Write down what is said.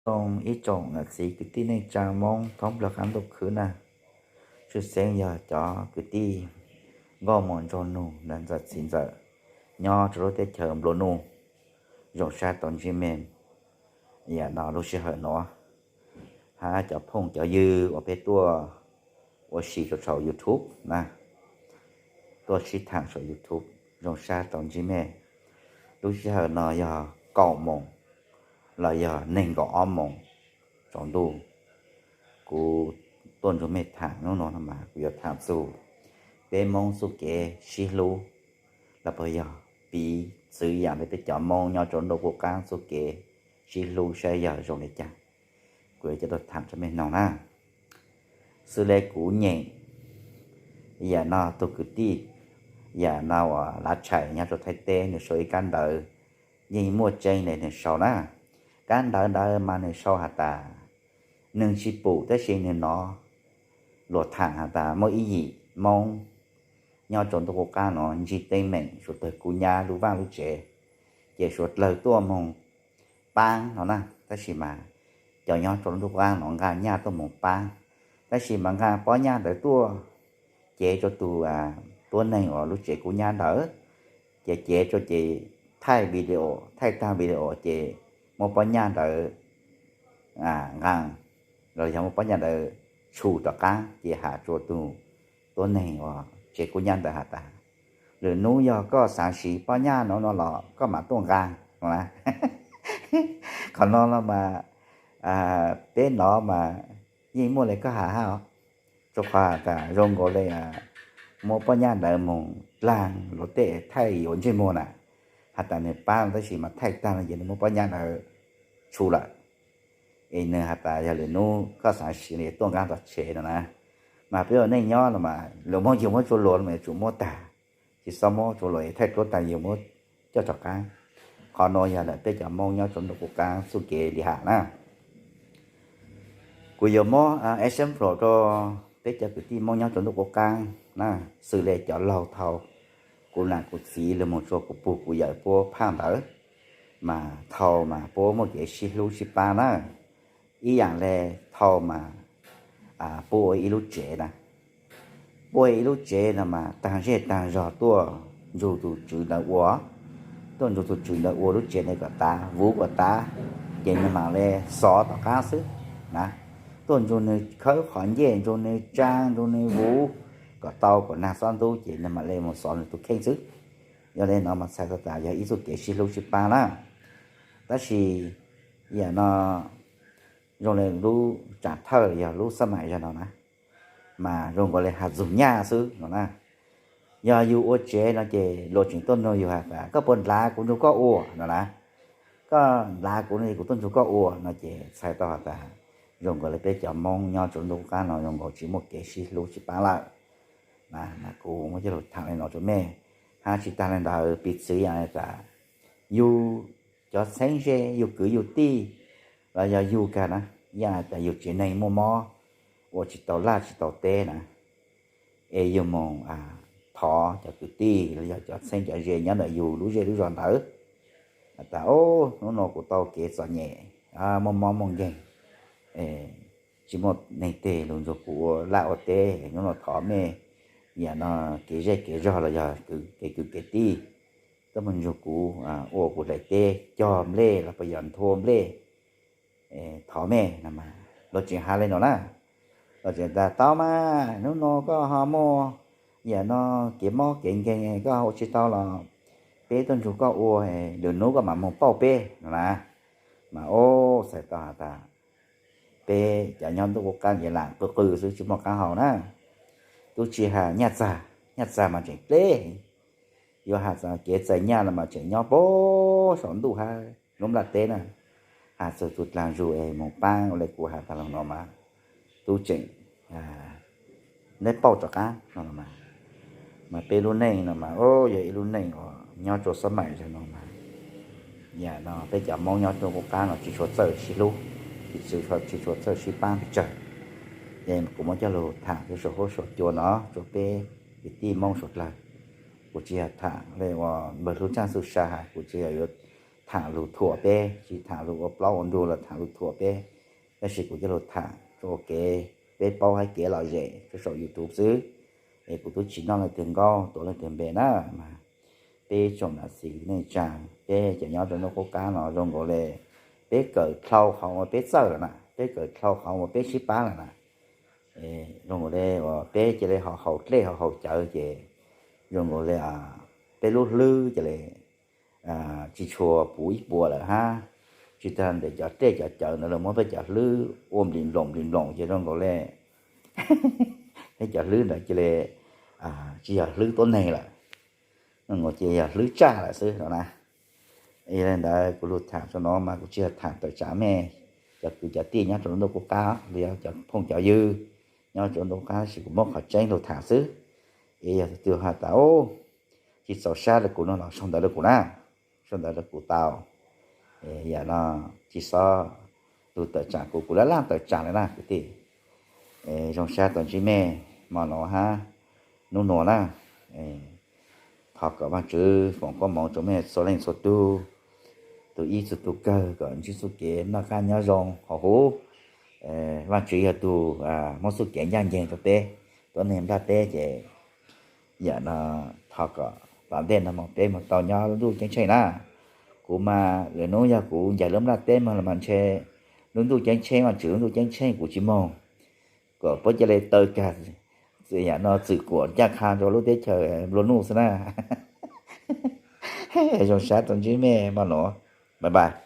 Zoo ib tsoom niam txiv kwv tij neej tsa Hmoob thoob plaws qab ntuj khwb na, tshwj xeeb yog cov kwv tij nkauj muam nraug nus ntxawm txiv ntxawm nyob rau lub teb chaws nplua nuj, zoo sab tau ntsib mej yam no lub sij hawm no, hab cov phooj cov ywg uas peb tuaj ua si rau saum YouTube na, tuaj sib thaam saum YouTube, zoo sab tau ntsib mej. Lub sij hawm no yog kaum moos los yog nees nkaum ob moos tsaus ntuj. Kuv tuaj nrug mej thaam hnub no mas kuv yuav thaam txug peb Hmoob txuj kev sib hlub los puas yog piv txwv yam le peb cov Hmoob nyob rau ntuj qub qaab txuj kev sib hlub saib yog zoo le caag. Kuv yuav coj tuaj thaam rau mej noog na. Xws le kuv nyeem yam no tug kwv tij, yam no uas Lav Tshais nyob rau Thaib teb nws sau ib kab ntawv, yeej muaj tseeb le nws sau na. Kab ntawv ntawd mas nws sau has tas, nws tsis pum tab sis nws nov luag thaam has tas muaj ib yim Hmoob nyob rau ntuj qub qaab no ntsib teeb meem suav dlawg kub nyab lub vaaj lub tsev, ces suav dlawg tuaj moog paab no na, tab sis mas cov nyob rau ntuj qub qaab no nqaa nyaj tuaj moog paab, tab sis mas nqaa pob nyaj ntawd tuaj cev rua tug tuab neeg uas lub tsev kub nyab ntawd, ces cev rua ces thaij video, thaij taag video ces muab pob nyaj ntawd nqaa, los yog muab pob nyaj ntawd tshu rov qaab ces has rua tug tuab neeg uas tsev kub nyab ntawd has tas, lwm nub yog koj xaav siv pob nyaj no no los koj mam tuaj nqaa no na. Qhov no no mas peb nov mas yeej muaj le koj has hab os, rua qhov has tas zoo nkaus le muab pob nyaj ntawd moog dlaag luag tej thaij yuav ntsej muag na, has tas nwg paab tab sis mas thaij taag no ces nwg muab pob nyaj ntawd tshu lawm. Es nwg has tas yog lwm nub koj xaav siv tuaj nqaa tom tsev no na. Mas peb ua neej nyob no mas lug muab yug muab tsua luas no mas yuav tsum muab taag, tsis xob muab tsua luas es thaij duab taag yug muab coj rov qaab. Qhov no yog lawm peb cov Moob nyob rua ntuj qub qaab txuj kev li has na. Kuv yuav muab example rua peb cov kwv tij Moob nyob rua ntuj qub qaab na, xws le cov laug thaus, kuv nam kuv txiv lug moog tsua kuv pug kuv yawm puab phaaj ntawd, mas thaus mas puab muaj kev sib hlub sib paab na. Ib yaam le thaus mas puab ua ib lub tsev na, puab ua ib lub tsev no mas taag zej taag zog tuaj nrug tug tswv ntawd ua, tuaj nrug tug tswv ntawd ua lub tsev ntawd kom tav, vuv kom tav, ces nwg mam le xov tom qaab xwb na. Tuaj nrug nwg khawb qhov ncej, nrug nwg tsaa, nrug nwg vuv kom tau kom nag xob ntub ces nwg mam le moog xov nwg tug kheej xwb. Yog le no mas txhais tau tas yog ib txuj kev sib hlub sib paab na. Tab sis yaam no zoo le lub tsaam thawj yog lub xab maim zag no na, mas zoo nkaus le has txug nyaj xwb no na. Yog yug ua tsev no ces luag tseem tuaj nug yug has tas koj puas nrhav kuv nrug koj ua no na, koj nrhav kuv no kuv tuaj nrug koj ua no ces txhais tau has tas zoo nkaus le peb cov Moob nyob rua ntuj qub qaab no zoo nkaus tsis muaj kev sib hlub sib paab lawm. Mas kuv muab coj lug thaam le no rua mej, hab tsis taag le ntawd piv txwv yaam le tas yug cov txheeb ze, yug kwv yug tij, los yog yug kag na, yaam tas yug tsev neeg muaj mob, ua tsis tau laj tsis tau teb na, es yug moog thov cov kwv tij los yog cov txheeb cov ze nyob ntawm yug lub zej lub zog ntawd has tas, o, hnub no kuv tau kev txom nyem, muaj mob muaj nkeeg, tsis muaj neeg twg lug nrug kuv ua laj ua teb, hnub no thov mej, yaam no kev zej kev zog los yog kev kwv kev tij tuaj moog nrug kuv ua kuv dlaim teb cog nplej los puas yog nthua nplej, thov mej no. Luag tseem has le no na, luag tseem tas tau mas hnub no koj ho muaj yaam no kev mob kev nkeeg koj ua tsis tau los peb tuaj nrug koj ua, lwm nub koj mam moog pauj peb no na. Mas o, txhais tau has tas peb cov nyob ntuj qub qaab ces lam qw qw xwb tsis muaj qaab hau na. Tub tsi has nyaj txag, nyaj txag mas tseem dleb, yuav has kev txais nyaj los mas tseem nyob puag saum ntuj hab lub nplaj teb na. Has txug tug dlaag zug es moog paab ua le kuv has taag le no mas tub tseem neb pauj rov qaab no. Mas peb lub neej no mas yog ib lub neej uas nyob rua xab maim zag no mas, yaam no peb cov Moob nyob rua ntuj qub qaab no tsis tshua txawj sib hlub, tsis tshua txawj sib paab pes tsawg. Ces kuv muab coj lug thaam rua saum huab saum cua no rua peb kwv tij Moob suav dlawg. Kuv tsis yog thaam le uas npawg hlub Tsaaj Xub Sa has, kuv tsis yog yuav tham lus thuam peb, tsis tham lus ua plaub ua ntug los tham lus thuam peb. Tab sis kuv coj lus tham rau kev peb paub hais kev lom zem rau saum YouTube xwb. Es kuv twb tsis noj leej twg nkauj tuav leej twg npe na, mas peb tsoom nam txiv neej tsa, peb cov nyob rau ntuj qub qab no zoo nkaus li peb kawm dlhau qhov uas peb txawj lawm na, peb kawm dlhau qhov uas peb sib pab lawm na. Zoo nkaus li uas peb cia li ho haus dlej ho haus cawv ces zoo nkaus li peb lub hlwb cia li tsis tshua puv ib puas lawm hab. Tsis tag ntawd cov dlej cov cawv ntawd los muab peb cov hlwb ua nplis nploos nplis nploos ces zoo nkaus li peb cov hlwb ntawd cia li tsis yog hlwb tuab neeg lawm, zoo nkaus ces yog hlwb tsaj lawm xwb no na. Yog li ntawd kuv lus tham txog no mas kuv tsis yog tham tawm tsam mej cov kwv cov tij nyob rau lub ntuj qub qab los yog cov phooj cov ywg nyob rau lub ntuj qub qab, tab sis kuv muab qhov tseeb lus tham xwb. Es yog tus twg has tas tsis txaus sab rau kuv no los sau ntawv rau kuv na, sau ntawv rau kuv tau. Yam no tsis xob lus tawm tsam kuv, kuv laj laj tawm tsam lawm na kwv tij. Zoo sab tau ntsib mej hmo no hab hnub nua na. Thov kom Vaajtswv foom koob moov rau mej txhua leej txhua tug, tug ib txug tug kawg kom ntsib txuj kev noj qab nyob zoo hauv huv. Vaajtswv yog tug muab txuj kev ncaj nceeg rau peb, tuab neeg nplaj teb ces yam no thov kom tom ntej no moog peb moog tau nyob lub ntuj ceeb tsheej na. Kuv mas lwm hnub yog kuv ncaim lub nplaj teb moog los mas ntshe lub ntuj ceeb tsheej, Vaajtswv lub ntuj ceeb tsheej kuv tsis moog, kom puab ca le taw kag yam no txwm kuam ncaj qha rua lub teb chaws nplua nuj xwb na. Zoo sab tau ntsib mej hmo no, bye bye.